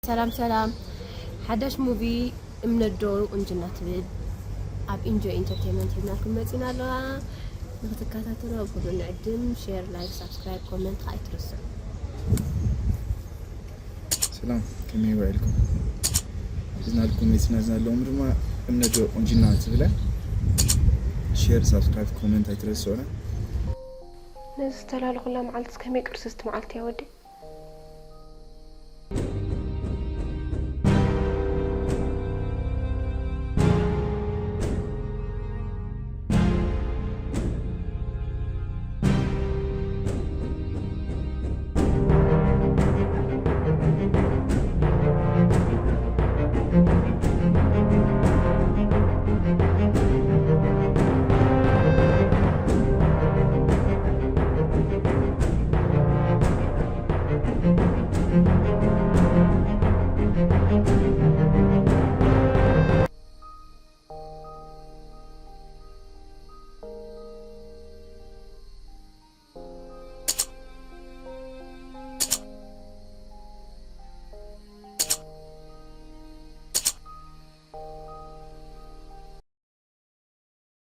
ሰላም ሰላም። ሓዳሽ ሙቪ እምነዶ ቁንጅና ትብል ኣብ ኢንጆይ ኢንተርቴንመንት ሒዝናልኩም መፂና ኣለዋ። ንክትከታተሉ ኣብ ኩሉ ንዕድም። ሼር፣ ላይክ፣ ሳብስክራይብ፣ ኮመንት ከዓ ኣይትረስዑ። ሰላም፣ ከመይ ውዒልኩም? ሒዝናልኩም መፂና ዘለና ኣለዎም ድማ እምነዶ ቁንጅና ትብለ። ሼር፣ ሳብስክራይብ፣ ኮመንት ኣይትረስዑና። ነዚ ዝተላለኹላ መዓልትስ ከመይ ቅርስስቲ መዓልቲ እያ ወዲ።